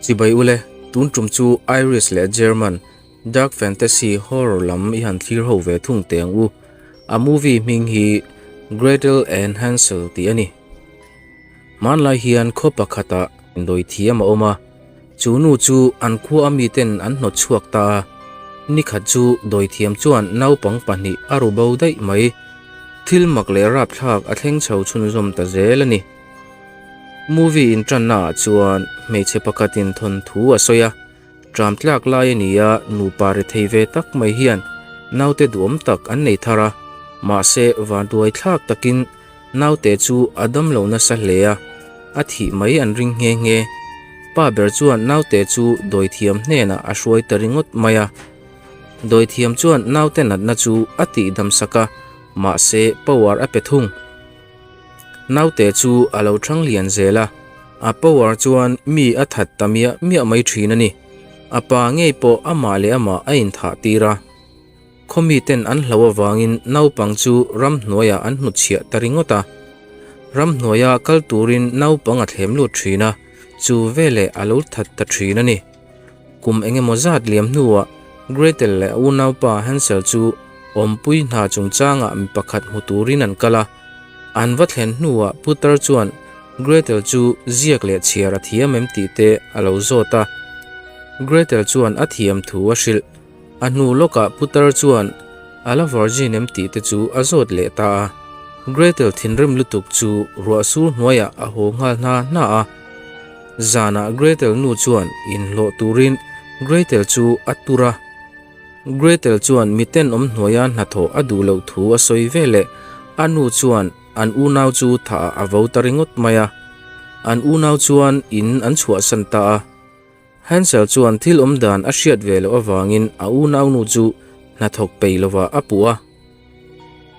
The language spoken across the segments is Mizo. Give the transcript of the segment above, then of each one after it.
Chibai ule, tun tum chu Irish leh German dark fantasy horror lam i han thlir ho ve thung teh ang u. A movie hming hi Gretel and Hansel tih a ni. Hmanlai hian khaw pakhatah dawithiam a awm a, chu nu chu an khua a miten an hnawt chhuak ta a. Nikhat chu dawithiam chuan naupang pahnih a ru bo daih mai. Thil mak leh rapthlak a thleng chho chhunzawm ta zel a ni. Movie inṭanna ah chuan hmeichhe pakhatin thawnthu a sawi a, ṭam tlak lai a ni a, nupa ri thei ve tak mai hian naute duhawm tak an nei thar a, mahse vanduai thlak takin naute chu a damlo nasa hle a, a thih mai an ring nghe nghe. Pa ber chuan naute chu dawithiam hnenah a hruai ta ringawt mai a. Dawithiam chuan naute natna chu a tihdam sak a, mahse power a pe thung. Naute chu a lo thang lian zel a, a power chuan mi a that ta miah miah mai thin a ni. A pa ngei pawh amah leh amah a inthah tir a. Khaw miten an hlo avangin naupang chu ramhnuaiah an hnutchhiah ta ringawt a. Ramhnuaia kal turin naupang a thlem lut thin a, chu veleh a lo that ta thin a ni. Kum engemaw zat liam hnuah Gretel leh a unaupa Hansel chu awmpui hna chungchangah mi pakhat hmu turin an kal a. An va thlen hnuah Putar chuan Gretel chu ziak leh chhiar a thiam em tih te a lo zawt a. Gretel chuan a thiam thu a hrilh. A hnu lawkah Putar chuan a la virgin em tih te chu a zawt leh ta a. Gretel thinrim lutuk chu ruah sur hnuaiah a haw nghal hna hna a. Zanah Gretel nu chuan inhlawh turin Gretel chu a tur a. Gretel chuan miten awm hnuaia hnathawh a duh loh thu a sawi veleh a nu chuan an unau chu thah a vo ta ringawt mai a. An unau chuan in an chhuahsan ta a. Hansel chuan thil awm dan a hriat ve loh avangin a unau nu chu hnathawk peih lovah a puh a.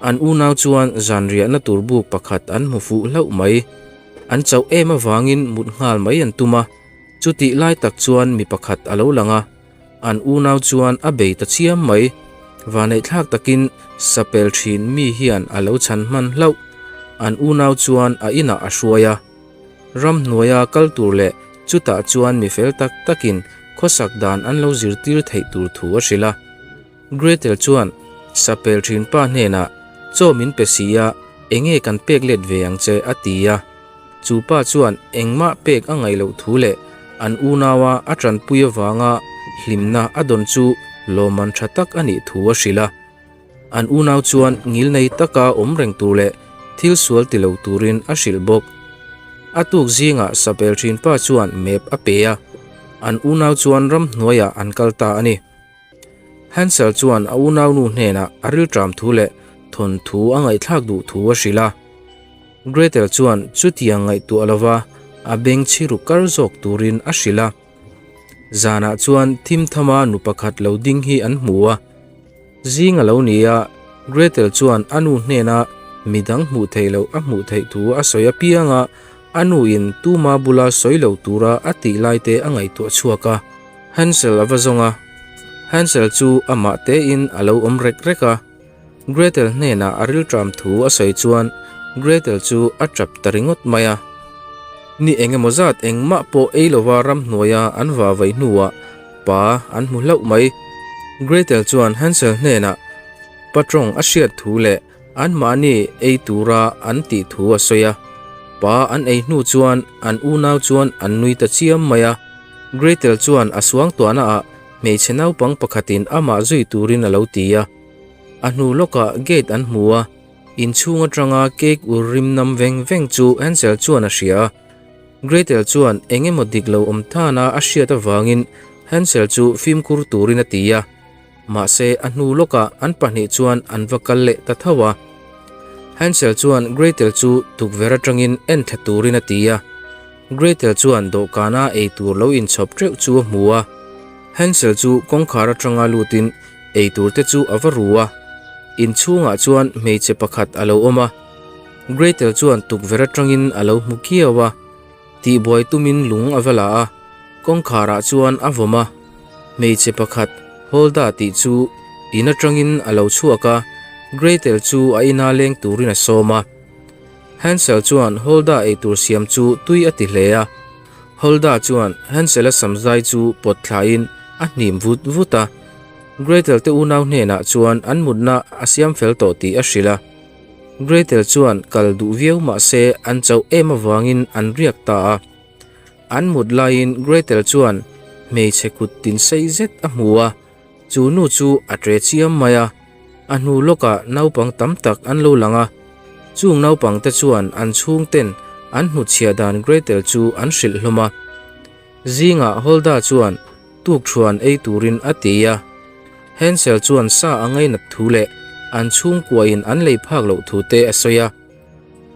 An unau chuan zanriahna tur buk pakhat an hmu fuh hlauh mai. An chauh em avangin mut nghal mai an tum a, chutih lai tak chuan mi pakhat a lo lang a, an unau chuan a bei ta chiam mai. Vaneihthlak takin sapel thin mi hian a lo chhan hman hlauh. An unau chuan a inah a hruai a. Ramhnuaia kal tur leh chutah chuan mi fel tak takin khawsak dan an lo zirtir theih tur thu a hrilh a. Gretel chuan Sapel thinpa hnenah, Chaw min pe si a, enge kan pek let ve ang che? a ti a. Chu pa chuan engmah pek a ngaih loh thu leh an unaua a tanpui avanga hlimna a dawn chu lawmman tha tak a nih thu a hrilh a. An unau chuan ngilnei taka awm reng tur leh thil sual ti lo turin a hrilh bawk. A tuk zingah Sapel thinpa chuan map a pe a, an unau chuan ramhnuaiah an kal ta a ni. Hansel chuan a unaunu hnenah a rilṭam thu leh thawnthu a ngaihthlak duh thu a hrilh a. Gretel chuan chutiang ngaihtuah lova a beng chhiru kar zawk turin a hrilh a. Zanah chuan thim thama nu pakhat lo ding hi an hmu a. Zing a lo ni a, Gretel chuan a nu hnena midang hmuh theih loh a hmuh theih thu a sawi apiang a, a nuin tuma bula sawi lo tura a tih laite a ngaihtuah chhuak a. Hansel a va zawng a, Hansel chu amah tein a lo awm rek rek a. Gretel hnenah a rilṭam thu a sawi chuan Gretel chu a ṭap ta ringawt mai a. Ni eng emaw zat engmah pawh ei lova ramhnuaia an va vaih hnuah pa an hmu hlauh mai. Gretel chuan Hansel hnenah patrawng a hriat thu leh Anmahni ei tura an tih thu a sawi a, pa an ei hnu chuan an unau chuan an nui ta chiam mai a. Gretel chuan a suangtuahna ah hmeichhe naupang pakhatin amah zui turin a lo ti a. A hnu lawkah gate an hmu a, inchhung atanga cake ur rim nam veng veng chu Hansel chuan a hria a. Gretel chuan eng emaw dik lo awm thana a hriat avangin Hansel chu fimkhur turin a ti a. Mahse, a hnu lawkah an pahnih chuan an va kal leh ta tho a. Hansel chuan Gretel chu tukverh atangin en thla turin a ti a. Gretel chuan dawhkana eitur lo inchhawp teuh chu a hmu a. Hansel chu kawngkhar atanga lutin eitur te chu a va ru a. Inchhungah chuan hmeichhe pakhat a lo awm a. Gretel chuan tukverh atangin a lo hmu kiau a. Tihbuai tumin lung a va la a, kawngkharah chuan a vawm a. Hmeichhe pakhat Holda tih chu in atangin a lo chhuak a, Gretel chu a ina leng turin a sawm a. Hansel chuan Holda eitur siam chu tui a ti hle a. Hulda chuan Hansel-a samzai chu pawt thlain a hnim vut vut a. Gretel te unau hnenah chuan an mutna a siam fel tawh tih a hrilh a. Gretel chuan kal duh viau mah se an chauh em avangin an riak ta a. An mut laiin Gretel chuan hmeichhe kut tin sei zet a hmu a, chu nu chu a ṭe chiam mai a. A hnu lawkah naupang tam tak an lo lang a, chung naupang te chuan an chhungten an hnutchhiah dan Gretel chu an hrilh hlawm a. Zingah Hulda chuan tukṭhuan ei turin a ti a. Hansel chuan sa a ngainat thu leh an chhungkuain an lei phak loh thu te a sawi a.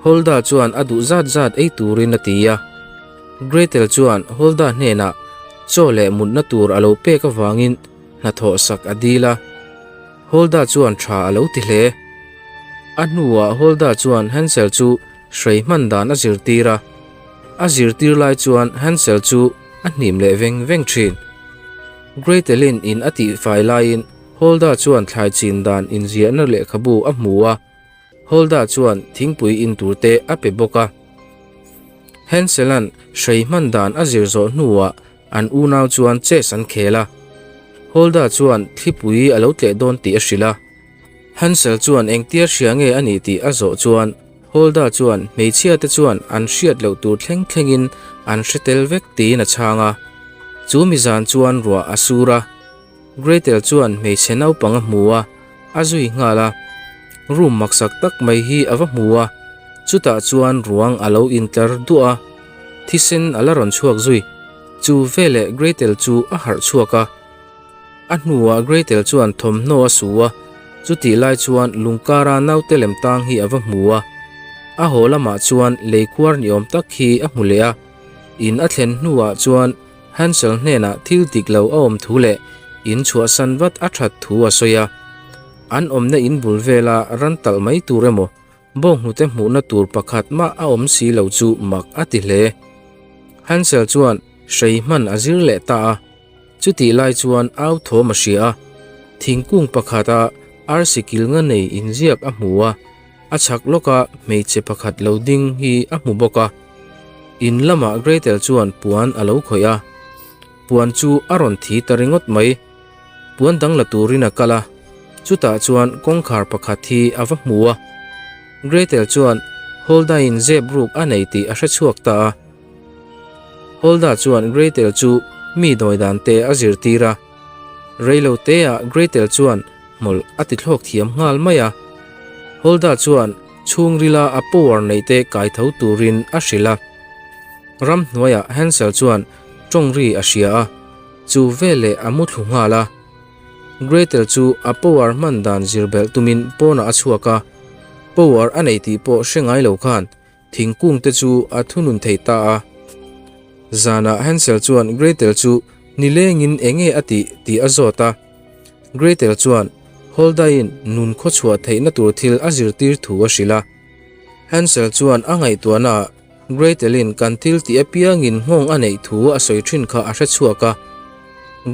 Hulda chuan a duh zat zat ei turin a ti a. Gretel chuan Hulda hnenah chaw leh mutna tur a lo pek avangin hnathawh sak a dil a. Hulda chuan tha a lo ti hle. A hnuah Hulda chuan Hansel chu hrei hman dan a zirtir a. A zirtir lai chuan Hansel chu a hnim leh veng veng thin. Gretelin in a tihfai laiin Hulda chuan thlai chin dan inziahna lehkhabu a hmu a. Hulda chuan thingpui in tur te a pe bawk a. Hansel-a'n hrei hman dan a zir zawh hnuah an unau chuan chess an khel a. Hulda chuan thlipui a lo tleh dawn tih a hrilh a. Hansel chuan engtia hria nge a nih tih a zawh chuan Hulda chuan hmeichhia te chuan an hriat loh tur thleng thlengin an hre tel vek tiin a chhang a. Chu mizan chuan ruah a sur a. Gretel chuan hmeichhe naupang a hmu a, a zui nghal a. Room maksak tak mai hi a va hmu a, chutah chuan ruang a lo intlar duah a, thisen a la rawn chhuak zui. Chu veleh Gretel chu a harh chhuak a. A hnuah Gretel chuan thawmhnaw a su a, chutih lai chuan lungkara naute lem tang hi a va hmu a. A haw lamah chuan lei kuar ni awm tak hi a hmu leh a. In a thlen hnuah chuan Hansel hnenah thil dik lo a awm thu leh in chhuahsan vat a that thu a sawi a. An awmna in bul vela ran talh mai tur emaw bawnghnute hmuhna tur pakhat mah a awm si lo chu mak a ti hle. Hansel chuan hrei hman a zir leh ta a. Chutih lai chuan au thawm a hria a, thingkung pakhata arsi kilnga nei inziak a hmu a, a chhak lawka hmeichhe pakhat lo ding hi a hmu bawk a. In lamah Gretel chuan puan a lo khawih a, puan chu a rawn thi ta ringawt mai. Puan dang la turin a kal a, chutah chuan kawngkhar pakhat hi a va hmu a. Gretel chuan Hulda-in zep ruk a nei tih a hre chhuak ta a. Hulda chuan Gretel chu mi dawi dan te a zirtir a. Reilo teah Gretel chuan hmawlh a ti thlawk thiam nghal mai a. Hulda chuan chhungrila a power neih te kai tho turin a hrilh a. Ramhnuaiah Hansel chuan tawng ri a hria a, chu veleh a mu thlu nghal a. Gretel chu a power hman dan zir belh tumin pawnah a chhuak a, power a nei tih pawh hre ngai lo khan Thingkung te chu a thunun thei ta a. Zanah Hansel chuan Gretel chu nilengin enge a tih tih a zawt a. Gretel chuan Hulda-in nun khawchhuah theihna tur thil a zirtir thu a hrilh a. Hansel chuan a ngaihtuahnaah Gretel-in kan thil tih apiangin nghawng a neih thu a sawi thin kha a hre chhuak a.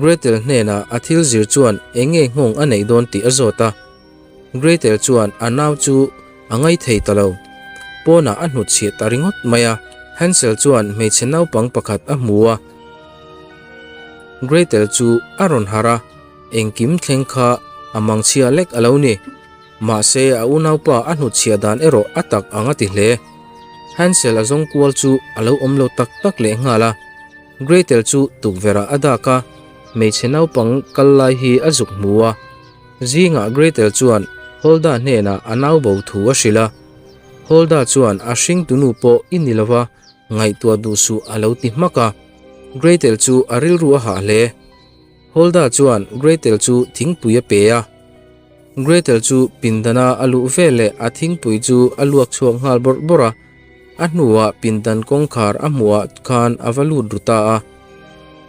Gretel hnenah a thil zir chuan enge nghawng a neih dawn tih a zawt a. Gretel chuan a nau chu a ngai thei ta lo. Pawnah a hnutchhiah ta ringawt mai a. Hansel chuan hmeichhe naupang pakhat a hmu a. Gretel chu a rawn harh a, engkim thleng kha a mangchhia lek a lo ni. Mahse a unaupa a hnutchhiah dan erawh a tak ang a ti hle. Hansel a zawng kual chu a lo awm lo tak tak leh nghal a. Gretel chu tukverhah a dak a, hmeichhe naupang kal lai hi a zuk hmu a. Zingah Gretel chuan Hulda hnenah a nau bo thu a hrilh a. Hulda chuan a hringtunu pawh i ni lova, ngaihtuah duh suh a lo ti hmak a. Gretel chu a rilru a hah hle. Hulda chuan Gretel chu thingpui a pe a. Gretel chu pindana a luh veleh a thingpui chu a luak chhuak nghal bawrh bawrh a. A hnuah pindan kawngkhar a hmuhah khan a va lut ru ta a.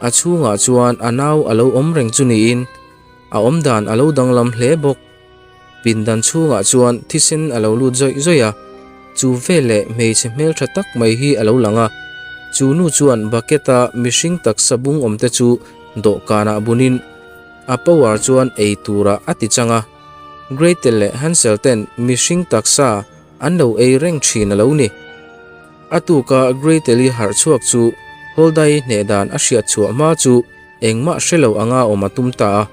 A chhungah chuan a nau a lo awm reng chu niin A awm dan a lo danglam hle bawk. Pindan chhungah chuan thisen a lo lut zawih zawih a, chu veleh hmeichhe hmeltha tak mai hi a lo lang a. Chu nu chuan bucket a mihring taksa bung awm te chu dawhkanah bunin a power chuan ei turah a ti chang a. Gretel leh Hansel ten mihring taksa an lo ei reng thin a lo ni. A tuka Gretel-i harh chhuak chu Hulda-i hneh dan a hriat chhuah hma chu engmah hre lo anga awm a tum ta a.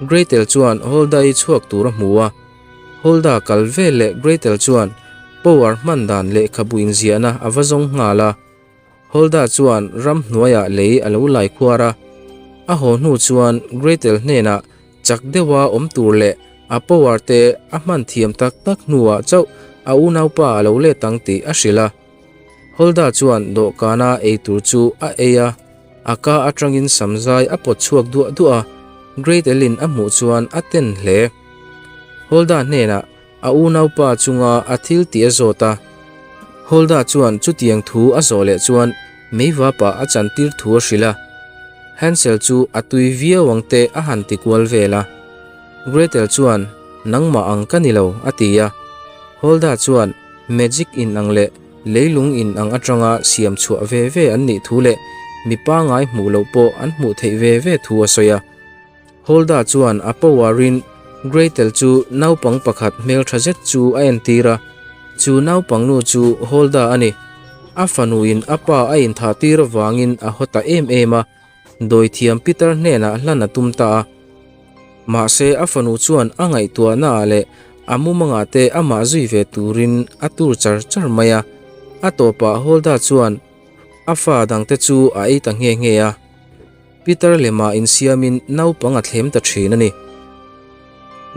Gretel chuan Hulda-i chhuak tur a hmu a. Hulda kal vel leh Gretel chuan power hman dan lehkhabu inziahna a va zawng nghal a. Hulda chuan ramhnuaiah lei a lo lai khuar a. A haw hnu chuan Gretel hnenah chak deuha awm tur leh a power te a hman thiam tak tak hnuah chauh a unaupa a lo let ang tih a hrilh a. Hulda chuan dawhkana ei tur chu a ei a, a ka atangin samzai a pawt chhuak duah duah a, Gretel-in a hmuh chuan a ten hle. Hulda hnenah a unaupa chunga a thil tih a zawt a, Hulda chuan chutiang thu a zawh leh chuan meivapa a chantir thu a hrilh a, Hansel chu a tui viau ang te a han ti kual vel a. Gretel chuan, Nangmah ang ka ni lo, a ti a. Hulda chuan, Magic in ang leh leilung in ang atanga siam chhuah ve ve an nih thu leh mi pangai hmuh loh pawh an hmuh theih ve ve thu a sawi a. Hulda chuan a power in Gretel chu naupang pakhat hmeltha zet chu a entir a, chu naupang nu chu Hulda a ni. A fanu in a pa a inthah tir avangin a haw ta em em a, dawithiam Peter hnenah hlan a tum ta a. Mahse a fanu chuan a ngaihtuahnaah leh a mumangah te amah zui ve turin a tur char char mai a. A tawpah Hulda chuan a fa dangte chu a ei ta nghe nghe a. Peter lemah insiamin naupang a thlem ta thin a ni.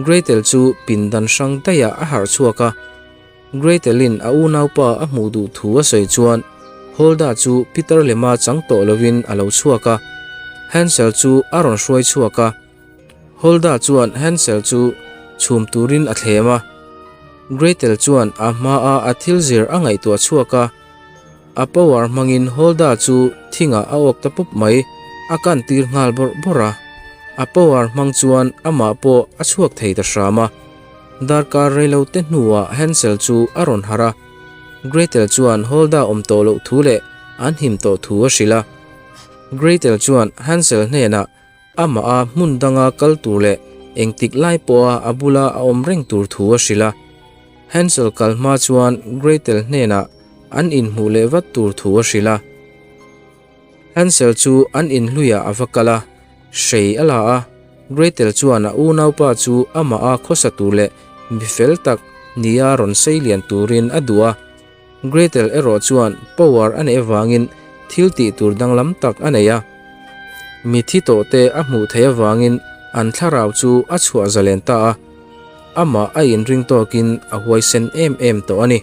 Gretel chu pindan hrang daihah a harh chhuak a. Gretel-in a unaupa a hmuh duh thu a sawi chuan Hulda chu Peter lema chang tawh lovin a lo chhuak a, Hansel chu a rawn hruai chhuak a. Hulda chuan Hansel chu chhum turin a thlem a. Gretel chuan a hmaa a thil zir a ngaihtuah chhuak a, a power hmangin Hulda chu thingah a awk ta pup mai, a kan tir nghal bawrh bawrh a. A power hmang chuan amah pawh a chhuak thei ta hram a. Darkar reilo te hnuah Hansel chu a rawn harh a, Gretel chuan Hulda awm tawh loh thu leh an him tawh thu a hrilh a. Gretel chuan Hansel hnenah amah a hmun danga kal tur leh engtik lai pawha a bula a awm reng tur thu a hrilh a. Hansel kal hma chuan Gretel hnenah an inhmuh leh vat tur thu a hrilh a. Hansel chu an inhluiah a va kal a, hrei a la a, Gretel chuan a unaupa chu amah a khawsa tur leh mi fel tak nia rawn sei lian turin a duh a. Gretel erawh chuan power a neih avangin thil tih tur danglam tak a nei a. Mithi tawhte a hmuh theih avangin an thlarau chu a chhuah zalen ta a, amah a inring tawkin a huaisen em em tawh a ni.